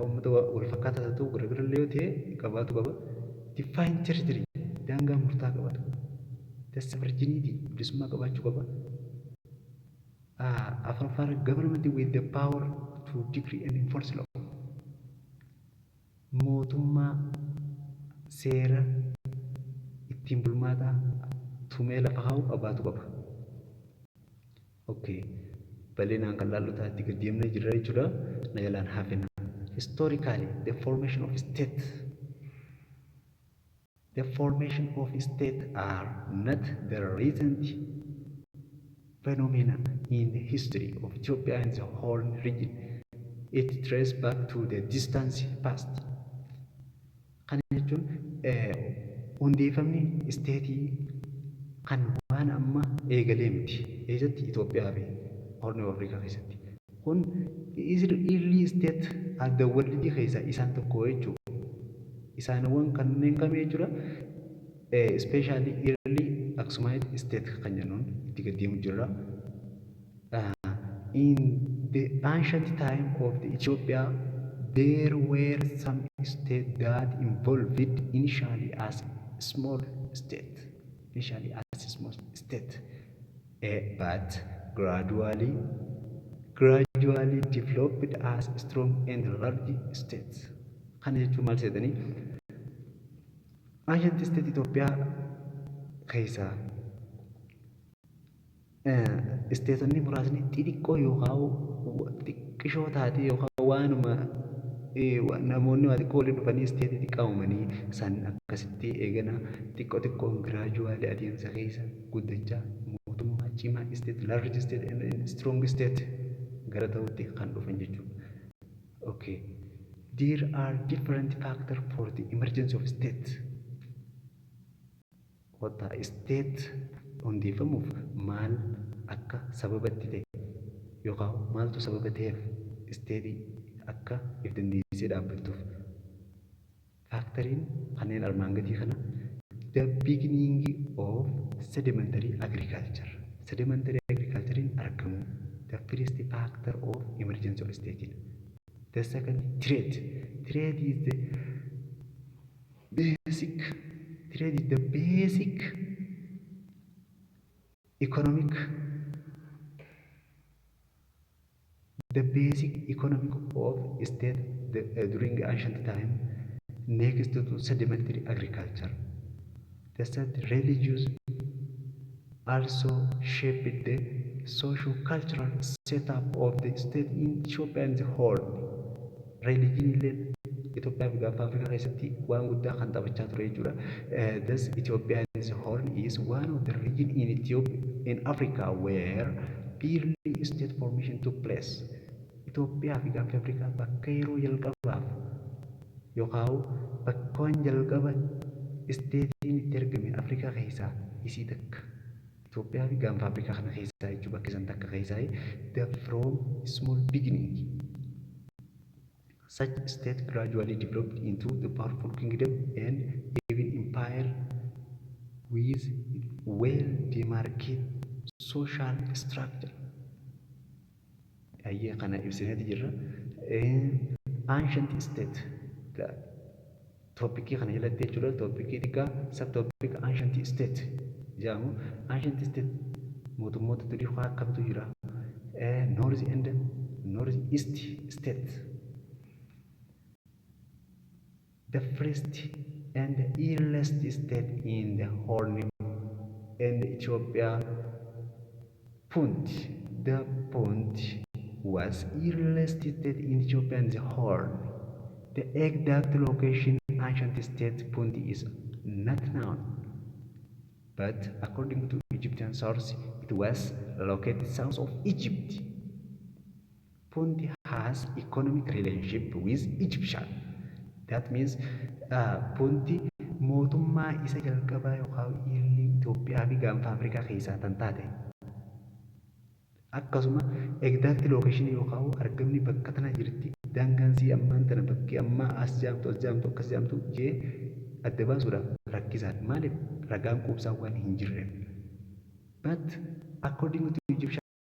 Uummata wal fakkaataa haa ta'u, gargar illee yoo ta'e qabaatu qaba. Define territory, daangaa murtaa'aa qabaatu qaba. The sovereignty, bilisummaa qabaachuu qaba. Afuraffaan, government with the power to decree and enforce law. Mootummaa seera ittiin bulmaataa tumee lafa kaa'u qabaatu qaba. Okay. Bal'inaan kan laallu taatti gad deemnee jirra jechuudha. Na jalaan hafina. Historically, the formation of state are not the recent phenomena in the history of Ethiopia and the Horn region. It traces back to the distant past. Kana jechuun hundeeffamni state kan waan amma eegalee miti. Eessatti? Itoophiyaa fi Horn of Africa keessatti. Kun early state adda world keessaa isaan tokko jechuudha. Isaanowwan kanneen kamii jechuudha? Especially early Aksumite state kan jennuun itti gad deemu jirra. In the ancient time of the Ethiopia, there were some states that evolved initially as small state, initially as a small state, but gradually developed as strong and large states. Kana jechuun maal seetanii? Ancient state Itoophiyaa keessaa stateonni muraasni xixiqqoo yookaan xiqqishoo taate yookaan waanuma namoonni waa xiqqoo waliin dhufanii state xiqqaa uumanii san akkasitti eegana xiqqoo xiqqoon gradually adeemsa keessa guddachaa mootummaa cimaa state, large state and strong state gara ta'utti kan dhufan jechuudha. Okay. There are different factors for the emergence of state. Wanta state hundeeffamuuf maal akka sababatti ta'e yookaan maaltu sababa ta'eef state akka if dandeessee dhaabbattuuf, factoriin kanneen armaan gadii kana: the beginning of sedimentary agriculture. Sedimentary agriculturein argamu the first factor of emergence of state. The second, trade. Trade is the basic economic of state during ancient time next to sedimentary agriculture. The third, religious also shaped the socio-cultural setup of the state in Ethiopia and the Horn. Religion illee Itoophiyaa fi Gaanfa Afrikaa keessatti waan guddaa kan taphachaa ture jechuudha. Thus, Ethiopia and the Horn is one of the region in Ethiopia, in Africa, where early state formation took place. Itoophiyaa fi Gaanfa Afrikaa bakka yeroo jalqabaaf yookaan bakka jalqaba stateiin itti argame Afrikaa keessaa isii takka. Itoophiyaa fi Gaanfa Afrikaa kana keessaa jechuudha, bakki isaan takka keessaa the from small beginning. Such state gradually developed into the powerful kingdom and even empire with well demarcated social structure. Ayyee, kana ibsineeti jirra. Ancient state topicii kana jalatti jechuudha. Topicii xiqqaa sub topic ancient state jedhamu. Ancient state mootummoota durii akkamtu jira? North and North East state. The first and the earliest state in the Horn and Ethiopia, Punt. The Punt was earliest state in Ethiopia and the Horn. The exact location ancient state Punt is not known, but according to Egyptian source, it was located south of Egypt. Punt has economic relationship with Egyptian. That means Punti mootummaa isa jalqabaa yookaan early Itoophiyaa fi Gaanfa Afrikaa keessaa kan taate. Akkasuma exact location yookaan argamni bakka tana jirti, daangaan sii ammaan tana bakki ammaa as jaamtu, as jaamtu, akkas jaamtu jee adda baasuudhaaf rakkisaadha. Maaliif? Ragaan quubsaa waan hin jirreef. But according to